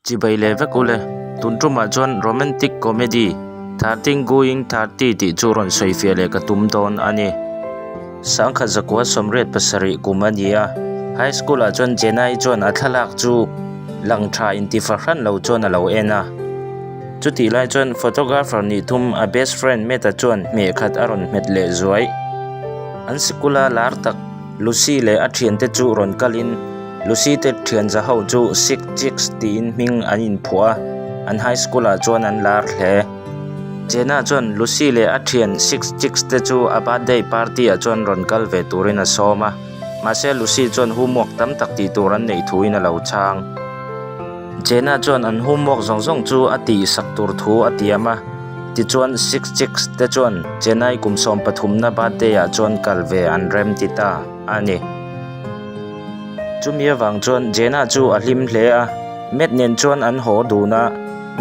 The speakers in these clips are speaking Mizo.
Chibai leh vek ule, tun tumah chuan romantic comedy 13 Going 30 tih chu rawn sawifiah leh ka tum dawn a ni. Sangkhat zakua 87 kum a ni a, high school ah chuan Jenai chuan a thlalak chu lang tha inti fahran lo chuan a lo en a. Chutih lai chuan photographer nih thum a best friend Matt-a chuan hmeh khat a rawn hmet leh zuai. An sikula lar tak Lucy leh a thiante chu rawn kalin Lucy te thian za ho chu Sick Chicks tiin hming an inphuah a, an high school ah chuan an lar hle. Jenna chuan Lucy leh a thian Sick Chicks te chu a birthday party ah chuan rawn kal ve turin a sawm a, mahse Lucy chuan homework tam tak tih tur an neih thuin a lo chhang. Jenna chuan an homework zawng zawng chu a tih sak tur thu a tiam a, tichuan Six Chicks te chuan Chennai kum sawmpathumna birthday ah chuan kal ve an rem ti ta a ni. Chumi avang chuan Jenna chu a hlim hle a, Matt nen chuan an haw dun a,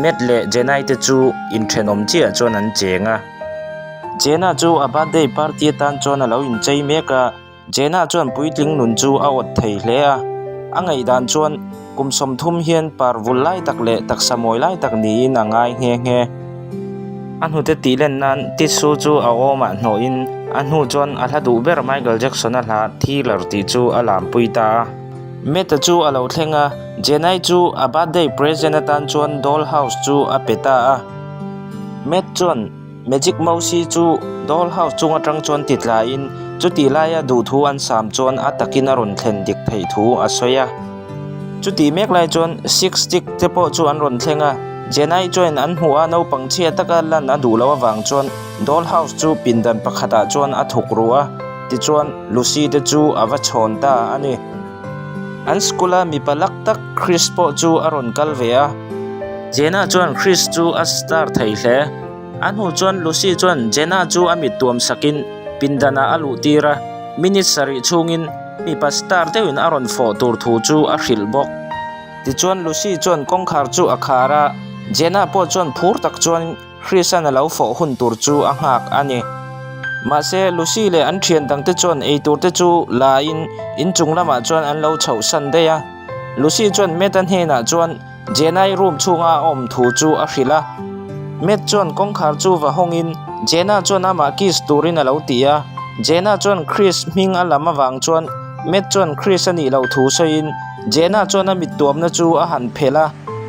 Matt leh Jenna te chu inthenawm chiah chuan an cheng a. Jenna chu a birthday party atan chuan a lo inchei mek a. Jenna chuan puitling nun chu a awt thei hle a, a ngaihdan chuan kum 30 hian par vul lai tak leh taksa mawi lai tak niin a ngai nghe nghe. A hnute tih len nan tissue chu a awmah hnawhin a hnu chuan a hla duh ber Michael Jackson-a hla Thriller tih chu a lampuii ta a. Matt-a chu a lo thleng a, Jenna-i chu a birthday present atan chuan doll house chu a pe ta a. Matt chuan. Magic Mouse chu doll house chung atang chuan ti tlaiin chutih laia duhthu an sam chuan a takin a rawn thlen dik theih thu a sawi a. Chutih mek lai chuan Six Stick te pawh chu an rawn thleng a, Jenai chuan an hmuh a naupang chhia taka lan a duh loh avang chuan doll house chu pindan pakhatah chuan a thuk ru a, tichuan Lucy te chu a va chhawn ta a ni. An school a mipa lak tak Chris pawh chu a rawn kal ve a. Jenna chuan Chris chu a star thei hle. A hnu chuan Lucy chuan Jenna chu a mit tuam sakin pindanah a luh tir a, minute sarih chhungin mipa star deuhin a rawn fawh tur thu chu a hrilh bawk. Tichuan Lucy chuan kawngkhar chu a khar a, Jenna pawh chuan phur tak chuan Chris-a'n a lo fawh hun tur chu a nghak a ni. Mahse Lucy leh an thian dangte chuan eitur te chu la in inchung lamah chuan an lo chhoh san daih a. Lucy chuan Matt-a hnenah chuan Jenna-i room chhunga a awm thu chu a hrilh a. Matt chuan kawngkhar chu va hawngin Jenna chuan amah kiss turin a lo ti a. Jenna chuan Chris hming a lam avang chuan Matt chuan Chris a nih loh thu sawiin Jenna chuan a mittuamna chu a han phelh a.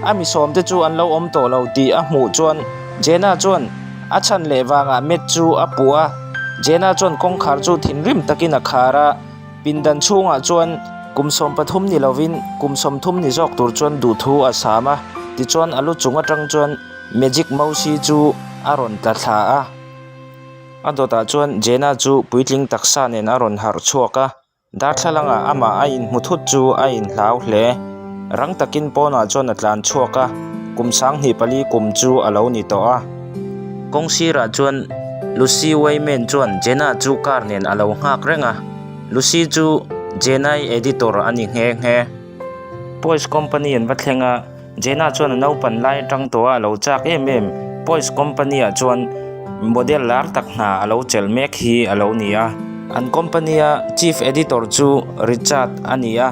A mi sawmte chu an lo awm tawh lo tih a hmuh chuan Jenna chuan a chhan leh vangah Matt chu a puh a. Jenna chuan kawngkhar chu thinrim takin a khar a. Pindan chhungah chuan kum 13 ni lovin kum 30 ni zawk tur chuan duhthu a sam a, tichuan a lu chung atang chuan Magic Mouse chu a rawn tla thla a. A dawtah chuan Jenna chu puitling taksa nen a rawn harh chhuak a, darthlalangah amah a inhmu thut chu a inhlau hle. Rang takin pawnah chuan a tlan chhuak a, kum 24 kum chu a lo ni tawh a. Kawng sirah chuan Lucy Wayman chuan Jenna chu car nen a lo nghak reng a, Lucy chu Jenna-i editor a ni nghe nghe. Poise company an va thleng a, Jenna chuan a naupan lai atang tawh a lo chak em em. Poise company ah chuan model lar tak hna a lo chelh mek hi a lo ni a. An company a chief editor chu Richard a ni a.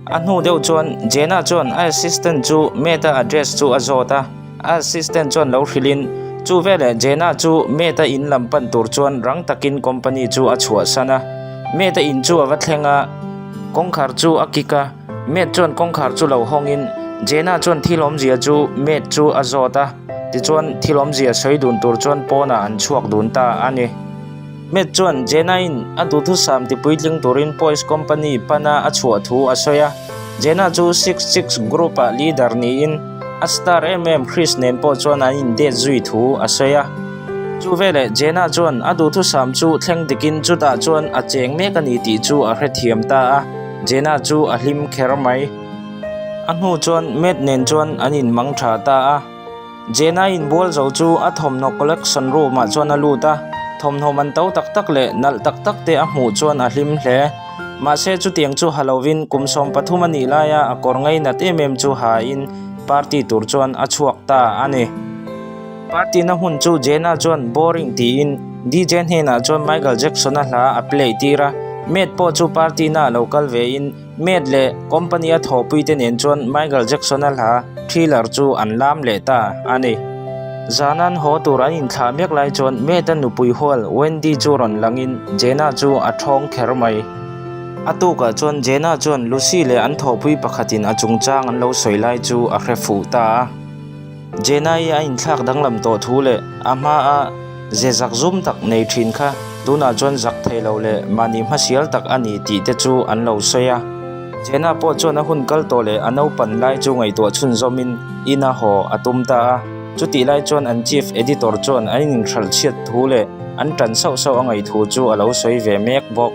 A hnu deuh chuan Jenna chuan a assistant chu Matt-a address chu a zawt a. A assistant chuan lo hrilhin, chu veleh Jenna chu Matt-a in lam pan tur chuan rang takin company chu a chhuahsan a. Matt-a in chu a va thleng a, kawngkhar chu a kick a. Matt chuan kawngkhar chu lo hawngin Jenna chuan thil awmzia chu Matt chu a zawt a, tichuan thil awmzia sawi dun tur chuan pawnah an chhuak dun ta a ni. Matt chuan Jenna-in a duhthusam tipuitling turin Poise Company pana a chhuah thu a sawi a. Jenna chu Six Chicks Group-ah leader niin a star em em Chris nen pawh chuan an indate zui thu a sawi a. Chu veleh Jenna chuan a duhthusam chu thleng dikin chutah chuan a cheng mek a ni tih chu a hrethiam ta a, Jenna chu a hlim kher mai. A hnu chuan Matt nen chuan an inmang tha ta a. Jenna inbual zo chu a thawmhnaw collection room ah chuan a lut a, thawmhnaw man to tak tak leh nalh tak tak te a hmuh chuan a hlim hle. Mahse chutiang chu ha lovin kum 13 a nih laia a kawr ngainat em em chu ha in party tur chuan a chhuak ta a ni. Party na hmun chu Jenna chuan boring tiin DJ hnenah chuan Michael Jackson a hla a play tir a, Matt pawh chu party na a lo kal ve in. Matt leh company a thawhpuite nen chuan Michael Jackson-a hla Thriller chu an lam leh ta a ni. Zan an haw tur an inthlah mek lai chuan Matt-a nupui hual Wendy chu rawn langin Jenna chu a thawng kher mai. A tukah chuan Jenna chuan Lucy leh an thawhpui pakhatin a chungchang an lo sawi lai chu a hre fuh ta a. Jenna-i a inthlak danglam tawh thu leh a hmaa ze zak zum tak nei thin kha tunah chuan zak thei lo leh mahni hmasial tak a ni tih te chu an lo sawi a. Jenna pawh chuan a hun kal tawh leh a naupan lai chu ngaihtuah chhunzawmin ina haw a tum ta a. Chutih lai chuan an Chief Editor chuan an inhralh chhiat thu leh an tan sauh sauh a ngaih thu chu a lo sawi ve mek bawk.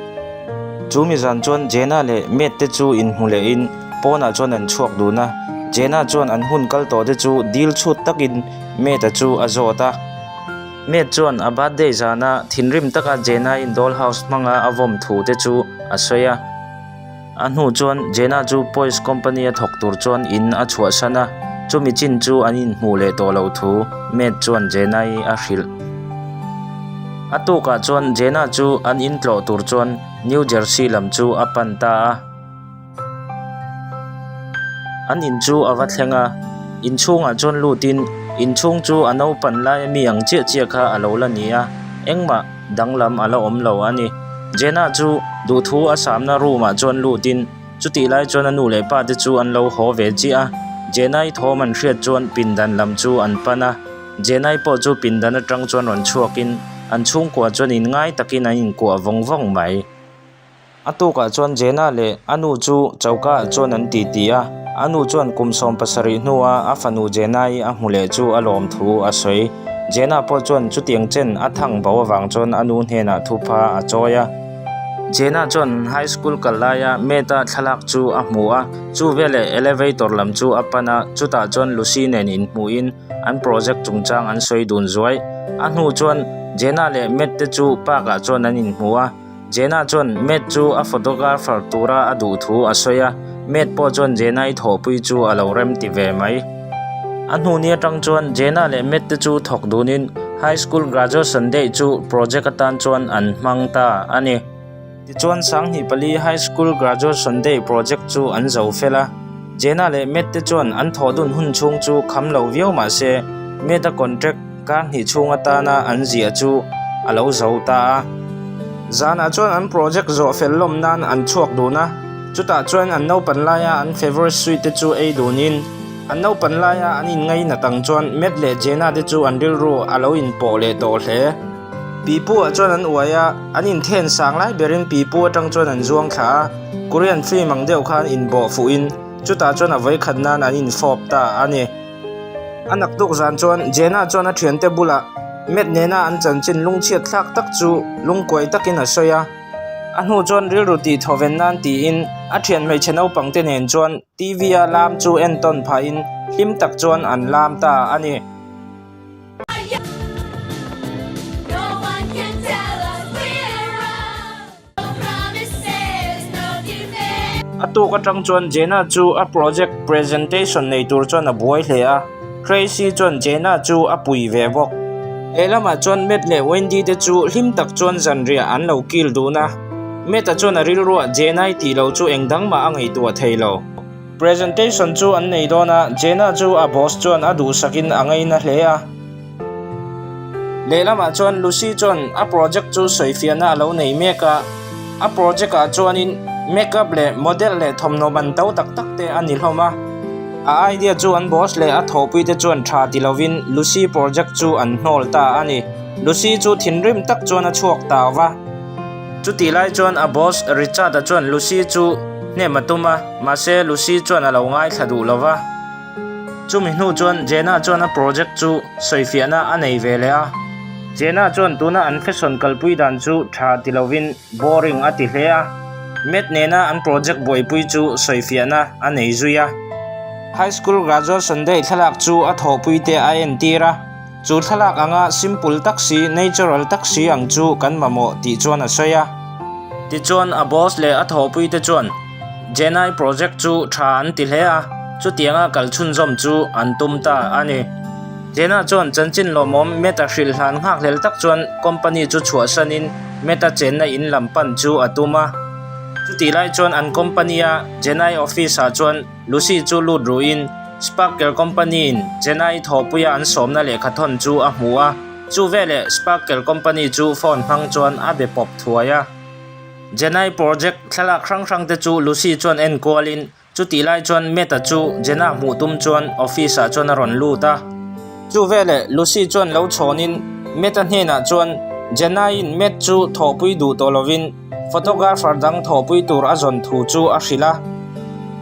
Chu mi zan chuan Jenna leh Matt te chu inhmu lehin pawnah chuan an chhuak dun a, Jenna chuan an hun kal tawh te chu dil chhut takin Matt-a chu a zawt a. Matt chuan a birthday zana thinrim taka Jenna-in doll house hmanga a vawm thu te chu a sawi a. A hnu chuan Jenna chu Poise company a thawk tur chuan in a chhuahsan a, chumi chin chu an inhmuh leh tawh loh thu Matt chuan Jenna-i a hrilh. A tukah chuan Jenna chu an intlawh tur chuan New Jersey lam chu a pan ta a. An in chu a va thleng a, inchhungah chuan lutin inchhung chu a naupan laia mi ang chiah chiah kha a lo la ni a, engmah danglam a la awm lo a ni. Jenna chu duhthu a samna room ah chuan lutin chutih lai chuan a nu leh pa te chu an lo haw ve chiah a, Jenna-i thawm an hriat chuan pindan lam chu an pan a, Jenna-i pawh chu pindan atang chuan rawn chhuakin an chhungkua chuan inngai takin an inkuah vawng vawng mai. A tukah chuan Jenna leh a nu chu choka ah chuan an titi a, a nu chuan kum 70 hnua a fanu Jenna-i a hmu leh chu a lawm thu a sawi. Jenna pawh chuan chutiang chen a thang bo avang chuan a nu hnenah thupha a chawi a. Jenna chuan high school kal laia Matt-a thlalak chu a hmu a, chu veleh elevator lam chu a pan a, chutah chuan Lucy nen inhmuhin an project chungchang an sawi dun zuai. A hnu chuan Jenna leh Matt te chu park ah chuan an inhmu a. Jenna chuan Matt chu a photographer tura a duh thu a sawi a, Matt pawh chuan Jenna-i thawhpui chu a lo rem ti ve mai. A hnu ni atang chuan Jenna leh Matt te chu thawk dunin High School Graduation Day chu project atan chuan an hmang ta a ni. Tichuan 2004 High School Graduation Day project chu an zo fel a, Jenna leh Matt te chuan an thawh dun hun chhung chu kham lo viau mah se Matt-a contract Kar hnih chhung atana an ziah chu a lo zo ta a. Zanah chuan an project zawh fel lawm nan an chhuak dun a, chutah chuan an naupan laia an favourite sweet te chu ei dunin, an naupan laia an inngainat ang chuan Matt leh Jenna te chu an rilru a lo inpawh leh tawh hle. Pipu ah chuan an uai a, an inthen sang lai berin pipu atang chuan an zuang thla a, Korean film ang deuh khan inbawh fuhin chutah chuan a vawikhat nan an infawp ta a ni. A naktuk zan chuan Jenna chuan a thiante bulah Matt nena an chanchin lungchhiat thlak tak chu lungkuai takin a sawi a. A hnu chuan rilru tih thawven nan tiin a thian hmeichhe naupang te nen chuan TV a lam chu entawn phahin hlim tak chuan an lam ta a ni. A tuk atang chuan Jenna chu a project presentation nei tur chuan a buai hle a, Tracy chuan Jenna chu a pui ve bawk. Lehlamah chuan Matt leh Wendy te chu hlim tak chuan zanriah an lo kil dun a, Matt-a chuan a rilruah Jenna-i tih lo chu eng dang mah a ngaihtuah thei lo. Presentation chu an nei dawn a, Jenna chu a boss chuan a duhsakin a ngaina hle a. Lehlamah chuan Lucy chuan a project chu sawifiahna a lo nei mek a, a project ah chuanin makeup leh model leh thawmhnaw man to tak tak te a ni hlawm a. A idea chu an boss leh a thawhpui te chuan tha ti lovin Lucy project chu an hnawl ta a ni. Lucy chu thinrim tak chuan a chhuak tau va. Chutih lai chuan a boss Richard-a chuan Lucy chu hnem a tum a, mahse Lucy chuan a lo ngaithla duh lo va. Chumi hnu chuan Jenna chuan a project chu sawifiahna a nei ve leh a. Jenna chuan tuna an fashion kalpui dan chu tha ti lovin boring a ti hle a. Matt nena an project buaipui chu sawifiahna a nei zui a. High school graduation day thlalak chu a thawhpuite a entir a. Chu thlalak anga simple tak si, natural tak si ang chu kan mamawh tih chuan a sawi a. Tichuan a boss leh a thawhpuite chuan Jenai project chu tha an ti hle a, chutianga kal chhunzawm chu an tum ta a ni. Jenna chuan chanchin lawmawm Meta hrilh hlan nghakhlel tak chuan company chu chhuahsanin Meta chenna in lam pan chu a tum a. Chutih lai chuan an company-a Jenai office-ah chuan Lucy chu lut ruhin Sparkle company-in Jenai thawhpuia an sawmna lehkhathawn chu a hmu a. Chu veleh Sparkle company chu phone hmang chuan a be pawp thuai a. Jenai project thlalak hrang hrang te chu Lucy chuan en kualin Chutih lai chuan Matt-a chu Jenna hmuh tum chuan office-ah chuan a rawn lut a. Chu veleh Lucy chuan lo chhawnin Matt-a hnenah chuan Jenna-in Matt chu thawhpui duh tawh lovin photographer dang thawhpui tur a zawn thu chu a hrilh a.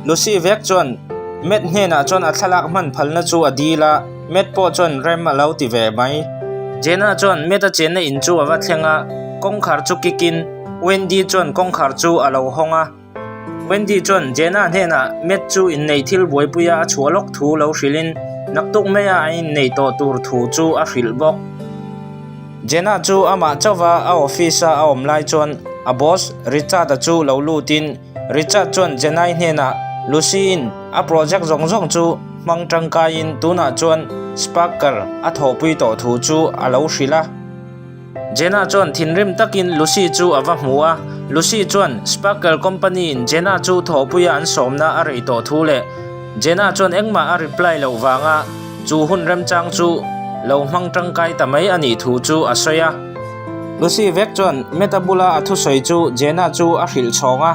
Lucy vek chuan Matt hnenah chuan a thlalak hman phalna chu a dil a, Matt pawh chuan rem a lo ti ve mai. Jenna chuan Matt-a chenna in chu a va thleng a, kawngkhar chu kick-in Wendy chuan kawngkhar chu a lo hawng a. Wendy chuan Jenna hnenah Matt chu inneih thil buaipuia a chhuah lawk thu lo hrilhin naktuk maia an inneih tawh tur thu chu a hrilh bawk. Jenna chu amah chauva a office-a a awm lai chuan a boss Richard-a chu lo lutin Richard chuan Jenna-i hnenah Lucy-in a project zawng zawng chu hmang tangkaiin tunah chuan Sparkle a thawhpui tawh thu chu a lo hrilh a. Jenna chuan thinrim takin Lucy chu a va hmu a, Lucy chuan Sparkle Company in Jenna chu thawhpuia an sawmna a rei tawh thu leh Jenna chuan engmah a reply loh vanga chu hun remchang chu lo hmang tangkai ta mai a nih thu chu a sawi a. Lucy vek chuan Matt-a bula a thusawi chu Jenna chu a hrilh chhawng a,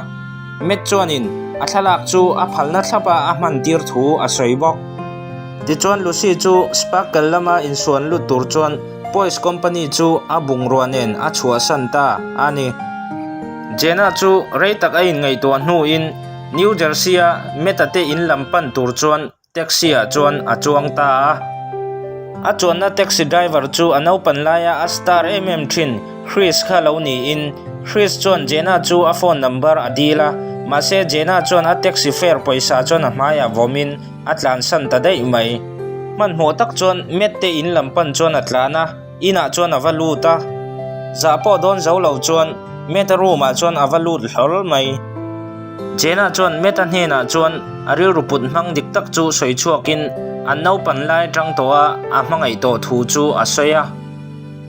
Matt chuanin a thlalak chu a phalna thlapa a hman tir thu a sawi bawk. Tichuan Lucy chu Sparkle lama insuan lut tur chuan Poise Company chu a bungrua nen a chhuahsan ta a ni. Jenna chu rei tak a inngaihtuah hnuin New Jersey-a Meta te in lam pan tur chuan taxi-ah chuan a chuang ta a. A chuanna taxi driver chu a naupan laia a star em em thin Chris kha lo niin Chris chuan Jenna chu a phone number a dil a, mahse Jenna chuan a taxi fare pawisa chuan a hmaiah vawmin a tlansan ta daih mai. Hmanhmawh tak chuan Matt te in lam pan chuan a tlan a, inah chuan a va lut a. Zah pawh dawn zo lo chuan Matt-a room ah chuan a va lut hlawl mai. Jenna chuan Matt-a hnenah chuan a rilru put hmang dik tak chu sawi chhuakin an naupan lai tang tawh a a hmangaih tawh thu chu a sawi a.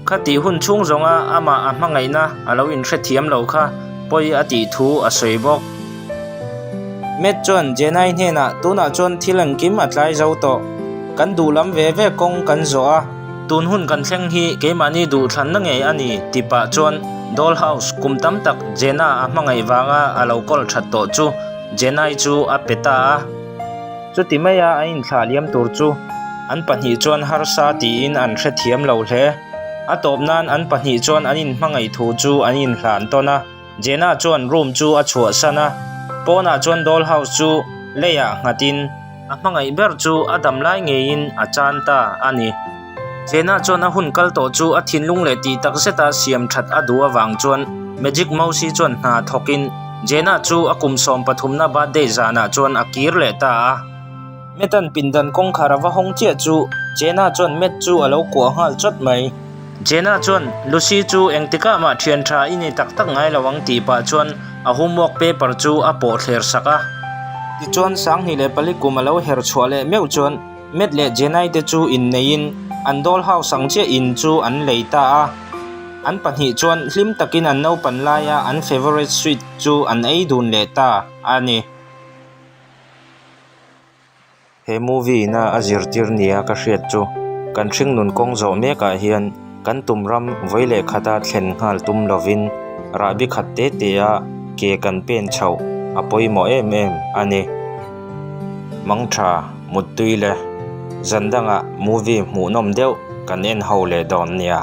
Khatih hun chhung zawnga amah a hmangaihna a lo inhrethiam lo kha pawi a tih thu a sawi bawk. Matt chuan Jenai hnenah tunah chuan thil engkim a tlai zo tawh. Kan duh lam ve ve kawng kan zawh a. Tun hun kan thleng hi keimahni duhthlanna ngei a ni ti pah chuan Doll House kum tam tak Jenna a hmangaih vanga a lo kawl that tawh chu Jenai chu a pe ta a. Chuti maia a inthlah liam tur chu an pahnih chuan harsa tiin an hrethiam lo hle. A tawp nan an pahnih chuan an inhmangaih thu chu an inhlan tawn a. Jenna chuan room chu a chhuahsan a, pawnah chuan doll house chu leiah nghatin a hmangaih ber chu a dam lai ngeiin a chan ta a ni. Jenna chuan a hun kal tawh chu a thinlung leh tih tak zeta siam that a duh avang chuan Magic Mouse-i chuan hna thawkin Jenna chu a kum sawm pathumna birthday zanah chuan a kir leh ta a. Matt-a'n pindan kawngkhar a va hawng chiah chu Jenna chuan Matt chu a lo kuah nghal chawt mai. Jenna chuan Lucy chu engtikah mah thian tha i ni tak tak ngai lo ang tih pah chuan a homework paper chu a pawh thler sak a. Tichuan 2004 kum a lo her chhuah leh meuh chuan Matt leh Jenai te chu inneiin an doll house ang chiah in chu an lei ta a. An pahnih chuan hlim takin an naupan laia an favourite sweet chu an ei dun leh ta a ni. He movie ina a zirtir nia ka hriat chu kan hringnun kawng zawh mekah hian kan tum ram vawi leh khata thlen nghal tum lovin rahbi khat te te a ke kan pen chhoh a pawimawh em em a ni. Mangtha Muttui le zan dangah movie hmuhnawm deuh kan en ho leh dawn nia.